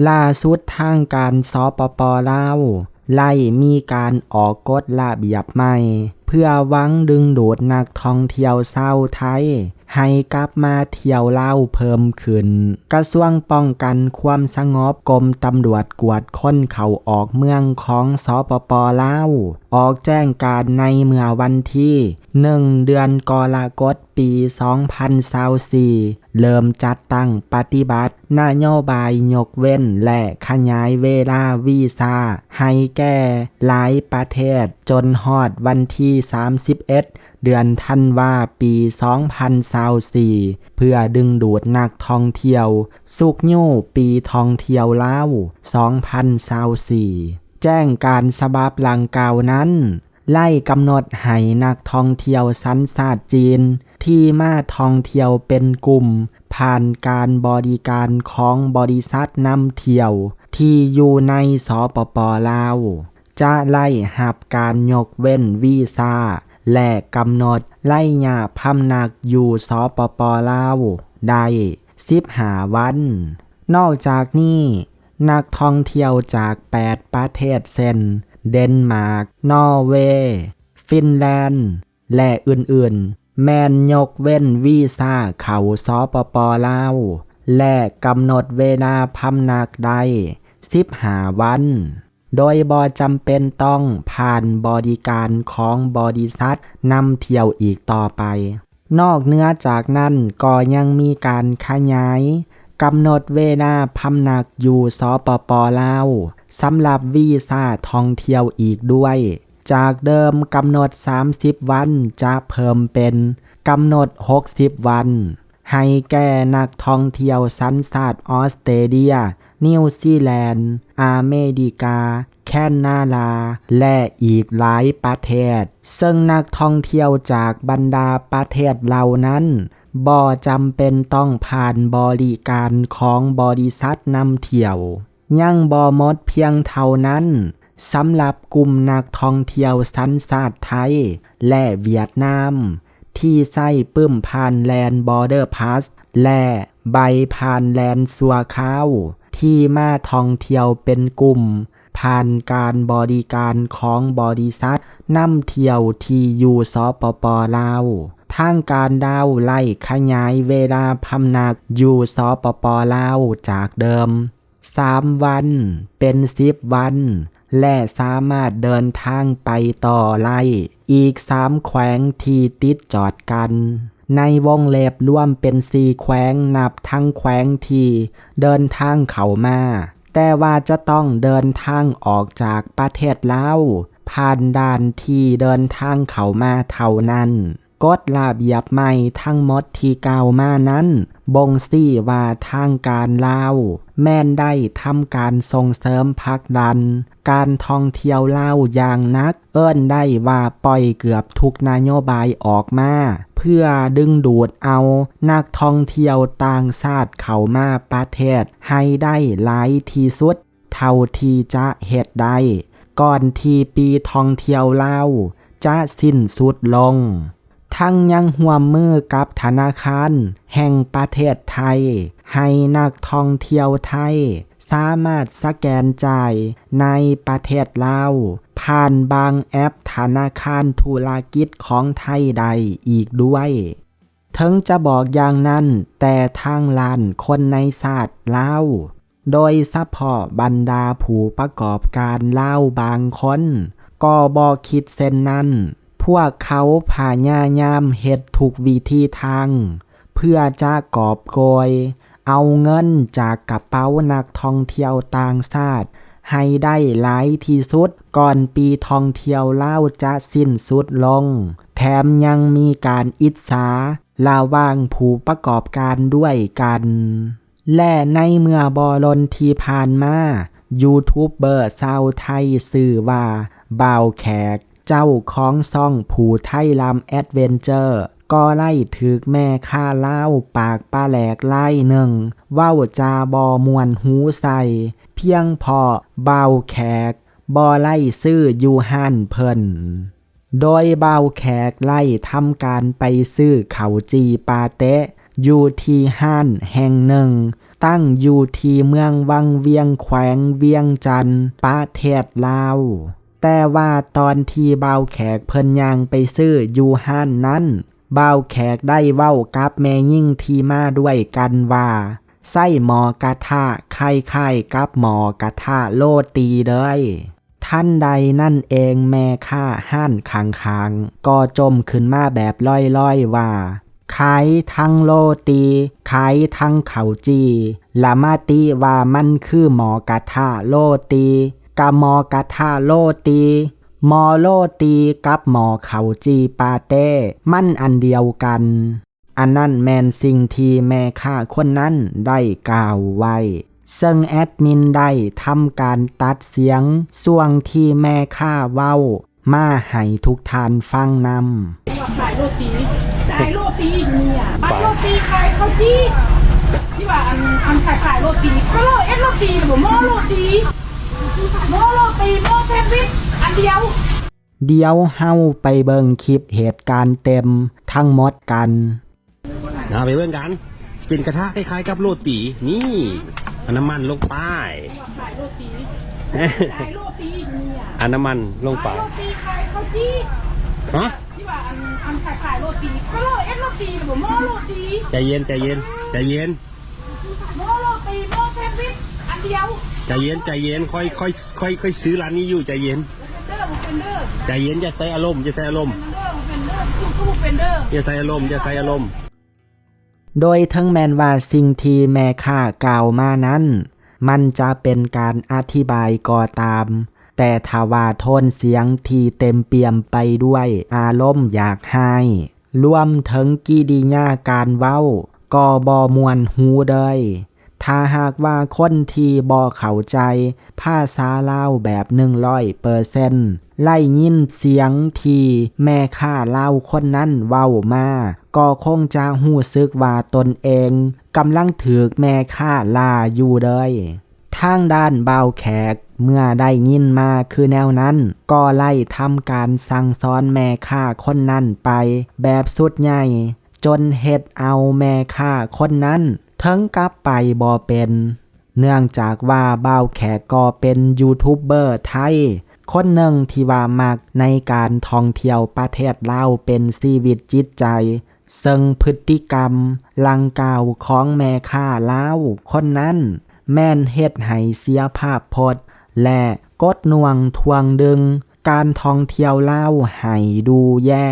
ຫຼ້າສຸດທາງການ ສປປ ລາວ ໄດ້ມີການອອກກົດລະບຽບໃໝ່ ເພື່ອຫວັງດຶງດູດນັກທ່ອງທ່ຽວຊາວໄທ ໃຫ້ກັບມາທ່ຽວລາວເພີ່ມຂຶ້ນ. ກະຊວງປ້ອງກັນຄວາມສະຫງົບ ກົມຕຳຫຼວດກວດຄົນເຂົ້າອອກເມືອງຂອງ ສປປ ລາວ ອອກແຈ້ງການໃນເມື່ອວັນທີ ໜຶ່ງ ເດືອນກໍລະກົດ ປີ ສອງພັນຊາວສີ່ ເລີ່ມຈັດຕັ້ງປະຕິບັດນະໂຍບາຍຍົກເວັ້ນ ແລະ ຂະຫຍາຍເວລາວີຊາໃຫ້ແກ່ຫຼາຍປະເທດ ຈົນຮອດວັນທີ ສາມສິບເອັດ ເດືອນທັນວາ ປີ ສອງພັນຊາວສີ່ ເພື່ອດຶງດູດນັກທ່ອງທ່ຽວຊຸກຍູ້ປີທ່ອງທ່ຽວລາວ ສອງພັນຊາວສີ່. ແຈ້ງການສະບັບດັ່ງກ່າວນັ້ນ ໄດ້ກຳນົດໃຫ້ນັກທ່ອງທ່ຽວສັນຊາດຈີນ ທີ່ມາທ່ອງທ່ຽວເປັນກຸ່ມ ຜ່ານການບໍລິການຂອງບໍລິສັດນຳທ່ຽວທີ່ຢູ່ໃນ ສປປ ລາວ ຈະໄດ້ຮັບການຍົກເວັ້ນວີຊາ ແລະ ກຳນົດໄລຍະພຳນັກຢູ່ ສປປ ລາວ ໄດ້ ສິບຫ້າ ວັນ. ນອກຈາກນີ້, ນັກທ່ອງທ່ຽວຈາກ ແປດ ປະເທດ ເຊັ່ນ ເດັນມາກ, ນໍເວ, ຟິນແລນ ແລະ ອື່ນໆ ແມ່ນຍົກເວັ້ນວີຊາເຂົ້າ ສປປ ລາວ ແລະ ກຳນົດເວລາພຳນັກໄດ້ ສິບຫ້າ ວັນ, ໂດຍບໍ່ຈຳເປັນຕ້ອງຜ່ານບໍລິການຂອງບໍລິສັດນຳທ່ຽວອີກຕໍ່ໄປ. ນອກເໜືອຈາກນັ້ນກໍຍັງມີການຂະຫຍາຍກຳນົດເວລາພຳນັກຢູ່ ສປປ ລາວ ສຳລັບວີຊາທ່ອງທ່ຽວອີກດ້ວຍ, ຈາກເດີມກຳນົດ ສາມສິບ ວັນ ຈະເພີ່ມເປັນກຳນົດ ຫົກສິບ ວັນ ໃຫ້ແກ່ນັກທ່ອງທ່ຽວສັນຊາດອອສເຕຣເລຍ, ນິວຊີແລນ, ອາເມລິກາ, ແຄນາດາ ແລະ ອີກຫຼາຍປະເທດ, ເຊິ່ງນັກທ່ອງທ່ຽວຈາກບັນດາປະເທດເຫຼົ່ານັ້ນ ບໍ່ຈຳເປັນຕ້ອງຜ່ານບໍລິການຂອງບໍລິສັດນຳທ່ຽວ. ຍັງບໍ່ໝົດພຽງເທົ່ານັ້ນ, ສຳລັບກຸ່ມນັກທ່ອງທ່ຽວສັນຊາດໄທ ແລະ ຫວຽດນາມ ທີ່ໃຊ້ປຶ້ມຜ່ານແດນ Border Pass ແລະ ໃບຜ່ານແດນຊົ່ວຄາວ ທີ່ມາທ່ອງທ່ຽວເປັນກຸ່ມ ຜ່ານການບໍລິການຂອງບໍລິສັດນຳທ່ຽວທີ່ຢູ່ ສປປ ລາວ, ທາງການລາວໄດ້ຂະຫຍາຍເວລາພຳນັກຢູ່ ສປປ ລາວ ຈາກເດີມ ສາມ ວັນ ເປັນ ສິບ ວັນ ແລະ ສາມາດເດີນທາງໄປຕໍ່ໄດ້ອີກ ສາມ ແຂວງທີ່ຕິດຈອດກັນ, ໃນວົງເລັບລວມເປັນ ສີ່ ແຂວງ ນັບທັງແຂວງທີ່ເດີນທາງເຂົ້າມາ, ແຕ່ວ່າຈະຕ້ອງເດີນທາງອອກຈາກປະເທດລາວ ຜ່ານດ່ານທີ່ເດີນທາງເຂົ້າມາເທົ່ານັ້ນ. ກົດລະບຽບໃໝ່ທັງໝົດທີ່ກ່າວມານັ້ນ ບົ່ງຊີ້ວ່າທາງການລາວແມ່ນໄດ້ທຳການສົ່ງເສີມຜັກດັນການທ່ອງທ່ຽວລາວຢ່າງໜັກ, ເອີ້ນໄດ້ວ່າປ່ອຍເກືອບທຸກນະໂຍບາຍອອກມາ ເພື່ອດຶງດູດເອົານັກທ່ອງທ່ຽວຕ່າງຊາດເຂົ້າມາປະເທດໃຫ້ໄດ້ຫຼາຍທີ່ສຸດ ເທົ່າທີ່ຈະເຮັດໄດ້ ກ່ອນທີ່ປີທ່ອງທ່ຽວລາວຈະສິ້ນສຸດລົງ. ທັງຍັງຮ່ວມມືກັບທະນາຄານແຫ່ງປະເທດໄທ ໃຫ້ນັກທ່ອງທ່ຽວໄທສາມາດສະແກນຈ່າຍໃນປະເທດລາວ ຜ່ານບາງແອັບທະນາຄານທຸລະກິດຂອງໄທໄດ້ອີກດ້ວຍ. ເຖິງຈະບອກຢ່າງນັ້ນ, ແຕ່ທາງດ້ານຄົນໃນຊາດລາວ ໂດຍສະເພາະບັນດາຜູ້ປະກອບການລາວບາງຄົນ ກໍບໍ່ຄິດເຊັ່ນນັ້ນ. ພວກເຂົາພະຍາຍາມເຮັດທຸກວິທີທາງ ເພື່ອຈະກອບໂກຍເອົາເງິນຈາກກະເປົານັກທ່ອງທ່ຽວຕ່າງຊາດໃຫ້ໄດ້ຫຼາຍທີ່ສຸດ ກ່ອນປີທ່ອງທ່ຽວລາວຈະສິ້ນສຸດລົງ, ແຖມຍັງມີການອິດສາລະຫວ່າງຜູ້ປະກອບການດ້ວຍກັນ. ແລະ ໃນເມື່ອບໍ່ດົນທີ່ຜ່ານມາ, ຢູທູບເບີຊາວໄທຊື່ວ່າ ບ່າວແຂກ ເຈົ້າຂອງຊ່ອງຜູ້ໄທລຳແອັດເວັນເຈີ ກໍໄດ້ຖືກແມ່ຄ້າລາວປາກປາແຫຼກລາຍໜຶ່ງ ເວົ້າຈາບໍ່ມ່ວນຫູໃສ່ ພຽງເພາະບ່າວແຂກບໍ່ໄດ້ຊື້ຢູ່ຮ້ານເພິ່ນ. ໂດຍບ່າວແຂກໄດ້ທຳການໄປຊື້ເຂົ້າຈີ່ປາເຕະຢູ່ທີ່ຮ້ານແຫ່ງໜຶ່ງ ຕັ້ງຢູ່ທີ່ເມືອງວັງວຽງ ແຂວງວຽງຈັນ ປະເທດລາວ. ແຕ່ວ່າຕອນທີ່ບ່າວແຂກເພິ່ນຍ່າງໄປຊື້ຢູ່ຮ້ານນັ້ນ, ບ່າວແຂກໄດ້ເວົ້າກັບແມ່ຍິງທີ່ມາດ້ວຍກັນວ່າ ໃຊ້ໝໍ້ກະທະຄ້າຍໆກັບໝໍ້ກະທະໂລຕີເລີຍ. ທັນໃດນັ້ນເອງ ແມ່ຄ້າຮ້ານຂ້າງໆກໍຈົ່ມຂຶ້ນມາແບບລອຍໆວ່າ ຂາຍທັງໂລຕີ ຂາຍທັງເຂົ້າຈີ່ ລະມາຕິວ່າມັນຄືໝໍ້ກະທະໂລຕີ ກະໝໍ້ກະທະໂລຕີ ໝໍ້ໂລຕີກັບໝໍ້ເຂົ້າຈີ່ປາເຕ້ ມັນອັນດຽວກັນ. ອັນນັ້ນແມ່ນສິ່ງທີ່ແມ່ຄ້າຄົນນັ້ນໄດ້ກ່າວໄວ້, ເຊິ່ງແອດມິນໄດ້ທຳການຕັດສຽງຊ່ວງທີ່ແມ່ຄ້າເວົ້າມາໃຫ້ທຸກທ່ານຟັງນຳ. ຂາຍໂລຕີ ຂາຍໂລຕີຢູ່ນີ້ອະ ຂາຍໂລຕີ ຂາຍເຂົ້າຈີ່ ທີ່ວ່າອັນ ອັນຂາຍ ຂາຍໂລຕີ ກໍໂລ ເອັດໂລຕີ ບໍ່ ໝໍ້ໂລຕີ ໝໍ້ໂລຕີ ໝໍ້ແຊນວິດ ອັນດຽວ. ດຽວເຮົາໄປເບິ່ງຄລິບເຫດການເຕັມທັງໝົດກັນ. ເອົາໄປເບິ່ງກັນ ຊິເປັນກະທະຄ້າຍໆກັບໂລຕີ. ນີ້ ເອົານ້ຳມັນລົງໄປ ຂາຍໂລຕີ ຂາຍໂລຕີຢູ່ນີ້ອະ ເອົານ້ຳມັນລົງໄປ ຂາຍໂລຕີ ຂາຍເຂົ້າຈີ່ ຮະ ທີ່ວ່າອັນ ອັນຂາຍ ຂາຍໂລຕີ ກໍໂລ ເອັດໂລຕີ ບໍ່ ໝໍ້ໂລຕີ ໃຈເຢັນ ໃຈເຢັນ ໃຈເຢັນ ໝໍ້ໂລຕີ ໝໍ້ແຊນວິດ ອັນດຽວ. ໃຈເຢັນ ໃຈເຢັນ ຂ້ອຍ ຂ້ອຍ ຂ້ອຍ ຂ້ອຍຊື້ຮ້ານນີ້ຢູ່ ໃຈເຢັນ ເດີ ບໍ່ເປັນເດີ ໃຈເຢັນ ຢ່າໃສ່ອາລົມ ຢ່າໃສ່ອາລົມ ເດີ ບໍ່ເປັນເດີ ສູ້ກໍບໍ່ເປັນເດີ ຢ່າໃສ່ອາລົມ ຢ່າໃສ່ອາລົມ. ໂດຍເຖິງແມ່ນວ່າສິ່ງທີ່ແມ່ຄ້າກ່າວມານັ້ນ ມັນຈະເປັນການອະທິບາຍກໍຕາມ, ແຕ່ຖ້າວ່າໂທນສຽງທີ່ເຕັມປ່ຽມໄປດ້ວຍອາລົມຢາກຮ້າຍ, ລວມເຖິງກິລິຍາການເວົ້າກໍບໍ່ມ່ວນຫູເລີຍ. ຖ້າຫາກວ່າຄົນທີ່ບໍ່ເຂົ້າໃຈພາສາລາວແບບໜຶ່ງຮ້ອຍເປີເຊັນ ໄດ້ຍິນສຽງທີ່ແມ່ຄ້າລາວຄົນນັ້ນເວົ້າມາ, ກໍຄົງຈະຮູ້ສຶກວ່າຕົນເອງກຳລັງຖືກແມ່ຄ້າລ່າຢູ່ເລີຍ. ທາງດ້ານບ່າວແຂກເມື່ອໄດ້ຍິນມາຄືແນວນັ້ນ ກໍໄດ້ທຳການສັ່ງສອນແມ່ຄ້າຄົນນັ້ນໄປແບບຊຸດໃຫຍ່ ຈົນເຮັດເອົາແມ່ຄ້າຄົນນັ້ນເຖິງກັບໄປບໍ່ເປັນ. ເນື່ອງຈາກວ່າບ່າວແຂກກໍເປັນຢູທູບເບີໄທຄົນໜຶ່ງທີ່ວ່າມັກໃນການທ່ອງທ່ຽວປະເທດລາວເປັນຊີວິດຈິດໃຈ, ເຊິ່ງພຶດຕິກຳດັ່ງກ່າວຂອງແມ່ຄ້າລາວຄົນນັ້ນ ແມ່ນເຮັດໃຫ້ເສຍພາບພົດ ແລະ ກົດໜ່ວງຖ່ວງດຶງການທ່ອງທ່ຽວລາວໃຫ້ດູແຍ່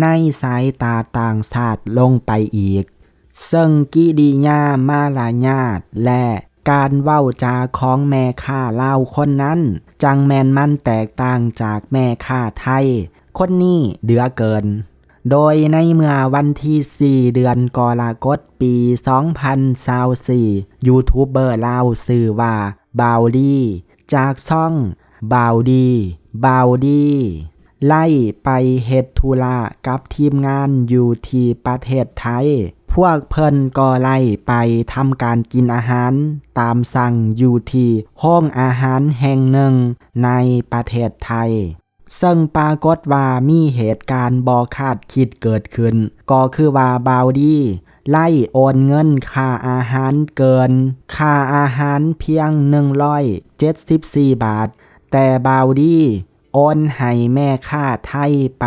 ໃນສາຍຕາຕ່າງຊາດລົງໄປອີກ. ເຊິ່ງກິລິຍາມາລະຍາດ ແລະ ການເວົ້າຈາຂອງແມ່ຄ້າລາວຄົນນັ້ນ ຈັ່ງແມ່ນມັນແຕກຕ່າງຈາກແມ່ຄ້າໄທຄົນນີ້ເຫຼືອເກີນ. ໂດຍໃນເມື່ອວັນທີສີ່ ເດືອນກໍລະກົດ ປີສອງພັນຊາວສີ່ ຢູທູບເບີລາວຊື່ວ່າ ບ່າວດີ ຈາກຊ່ອງ ບ່າວດີ ບ່າວດີ ໄດ້ໄປເຮັດທຸລະກັບທີມງານຢູ່ທີ່ປະເທດໄທ. ພວກເພິ່ນກໍໄດ້ໄປທຳການກິນອາຫານຕາມສັ່ງຢູ່ທີ່ໂຮງອາຫານແຫ່ງໜຶ່ງໃນປະເທດໄທ. ເຊິ່ງປາກົດວ່າມີເຫດການບໍ່ຄາດຄິດເກີດຂຶ້ນ, ກໍຄືວ່າບ່າວດີໄດ້ໂອນເງິນຄ່າອາຫານເກີນຄ່າອາຫານພຽງໜຶ່ງຮ້ອຍເຈັດສິບສີ່ບາດ, ແຕ່ບ່າວດີໂອນໃຫ້ແມ່ຄ້າໄທໄປ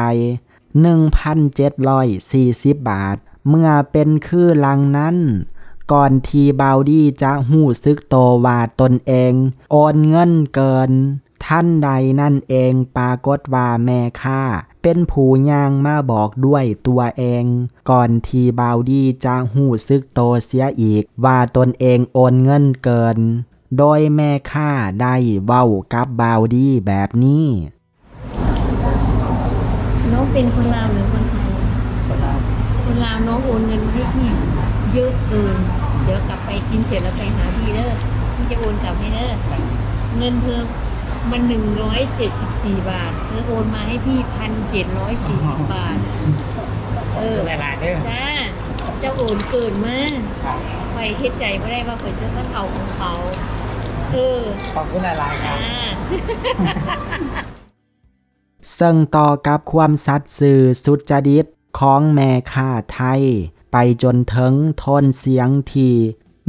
ໜຶ່ງພັນເຈັດຮ້ອຍສີ່ສິບບາດ. ເມື່ອເປັນຄືຫຼັງນັ້ນ, ກ່ອນທີ່ບ່າວດີຈະຮູ້ສຶກໂຕວ່າຕົນເອງໂອນເງິນເກີນ, ທັນໃດນັ້ນເອງ ປາກົດວ່າແມ່ຄ້າເປັນຜູ້ຍ່າງມາບອກດ້ວຍຕົວເອງ ກ່ອນທີ່ບ່າວດີຈະຮູ້ສຶກໂຕເສຍອີກວ່າຕົນເອງໂອນເງິນເກີນ, ໂດຍແມ່ຄ້າໄດ້ເວົ້າກັບບ່າວດີແບບນີ້. น้องเป็นคนลาวหรือคนไทย? คนลาว คนลาว น้องโอนเงินมาให้พี่เยอะเกิน เดี๋ยวกลับไปกินเสร็จแล้วไปหาพี่เด้อ พี่จะโอนกลับให้เด้อ เงินเธอมันหนึ่งร้อยเจ็ดสิบสี่บาท เธอโอนมาให้พี่พันเจ็ดร้อยสี่สิบบาท เออ หลายๆเด้อ จ้า เจ้าโอนเกินมา ข้อยเฮ็ดใจบ่ได้ว่าข้อยจะต้องเอาของเขา เออ ขอบคุณหลายๆครับ จ้า ເຊິ່ງຕໍ່ກັບຄວາມສັດຊື່ສຸດຈະດິດຂອງແມ່ຄ້າໄທ ໄປຈົນເຖິງໂທນສຽງທີ່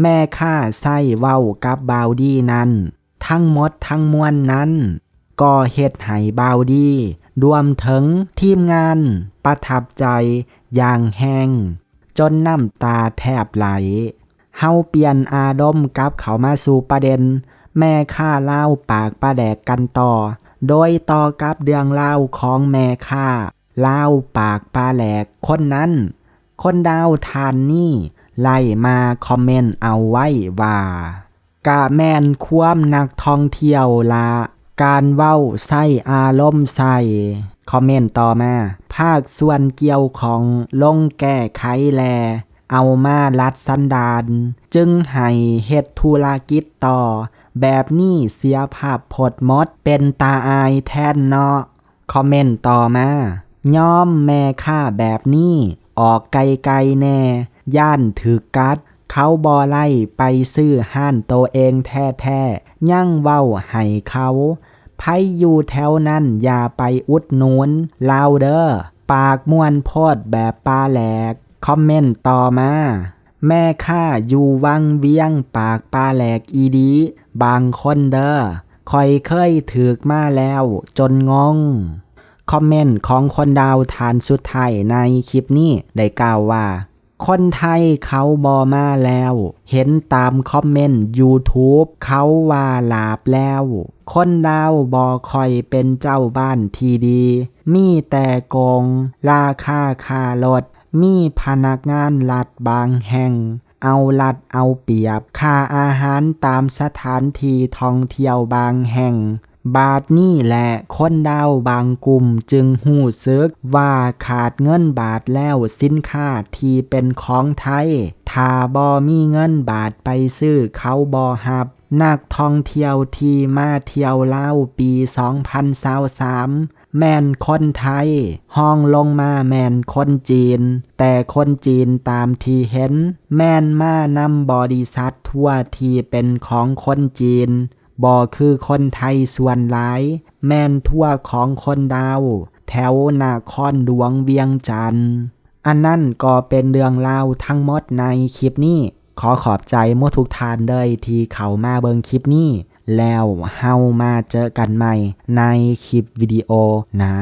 ແມ່ຄ້າໄຊເວົ້າກັບບ່າວດີນັ້ນ. ທັງໝົດທັງມວນນັ້ນກໍເຮັດໃຫ້ບ່າວດີ ລວມເຖິງທີມງານ ປະທັບໃຈຢ່າງແຮງ ຈົນນ້ຳຕາແທບໄຫຼ. ເຮົາປ່ຽນອາລົມກັບເຂົ້າມາສູ່ປະເດັນ ແມ່ຄ້າລາວປາກປາແຫຼກກັນຕໍ່. ໂດຍຕໍ່ກັບເລື່ອງລາວຂອງແມ່ຄ້າລາວປາກປາແຫຼກຄົນນັ້ນ, ຄົນລາວທ່ານນີ້ໄດ້ມາຄອມເມັນເອົາໄວ້ວ່າ ກະແມ່ນຄວາມນັກທ່ອງທ່ຽວລະ, ການເວົ້າໃຊ້ອາລົມໃສ່. ຄອມເມັນຕໍ່ມາ, ພາກສ່ວນກ່ຽວຂ້ອງລົງແກ້ໄຂແດ່ ເອົາມາລັດສັນດານ, ຈຶ່ງໃຫ້ເຮັດທຸລະກິດຕໍ່, ແບບນີ້ເສຍພາບພົດໝົດ, ເປັນຕາອາຍແທນເນາະ. ຄອມເມັນຕໍ່ມາ, ຍອມແມ່ຄ້າແບບນີ້ ອອກໄກໆແດ່, ຢ້ານຖືກກັດ, ເຂົາບໍ່ໄລ່ໄປຊື້ຮ້ານໂຕເອງແທ້ໆ, ຍັງເວົ້າໃຫ້ເຂົາ, ໃຜຢູ່ແຖວນັ້ນຢ່າໄປອຸດໜູນລາວເດີ, ປາກມ່ວນໂພດແບບປາແຫຼກ. ຄອມເມັນຕໍ່ມາ, ແມ່ຄ້າຢູ່ວັງວຽງປາກປາແຫຼກອີ່ຫຼີບາງຄົນເດີ, ຂ້ອຍເຄີຍຖືກມາແລ້ວຈົນງົງ. ຄອມເມັນຂອງຄົນລາວທ່ານສຸດທ້າຍໃນຄລິບນີ້ໄດ້ກ່າວວ່າ ຄົນໄທເຂົາບໍ່ມາແລ້ວ, ເຫັນຕາມຄອມເມັນ YouTube ເຂົາວ່າຫຼາບແລ້ວ. ຄົນລາວບໍ່ຄ່ອຍເປັນເຈົ້າບ້ານທີ່ດີ, ມີແຕ່ໂກງ, ລາຄາຄ່າລົດ, ມີພະນັກງານລັດບາງແຫ່ງ ເອົາລັດເອົາປຽບ, ຄ່າອາຫານຕາມສະຖານທີ່ທ່ອງທ່ຽວບາງແຫ່ງ. ບາດນີ້ແຫຼະຄົນລາວບາງກຸ່ມຈຶ່ງຮູ້ສຶກວ່າຂາດເງິນບາດແລ້ວ, ສິນຄ້າທີ່ເປັນຂອງໄທ ຖ້າບໍ່ມີເງິນບາດໄປຊື້ເຂົາບໍ່ຮັບ. ນັກທ່ອງທ່ຽວທີ່ມາທ່ຽວລາວປີສອງພັນຊາວສາມ ແມ່ນຄົນໄທ, ຮອງລົງມາແມ່ນຄົນຈີນ, ແຕ່ຄົນຈີນຕາມທີ່ເຫັນ ແມ່ນມານຳບໍລິສັດທົວທີ່ເປັນຂອງຄົນຈີນ, ບໍ່ຄືຄົນໄທສ່ວນຫຼາຍ, ແມ່ນທົວຂອງຄົນລາວແຖວນະຄອນຫຼວງວຽງຈັນ. ອັນນັ້ນກໍເປັນເລື່ອງລາວທັງໝົດໃນຄລິບນີ້. ຂໍຂອບໃຈໝົດທຸກທ່ານເລີຍທີ່ເຂົ້າມາເບິ່ງຄລິບນີ້, ແລ້ວເຮົາມາເຈີກັນໃໝ່ໃນຄລິບວິດີໂອໜ້າ.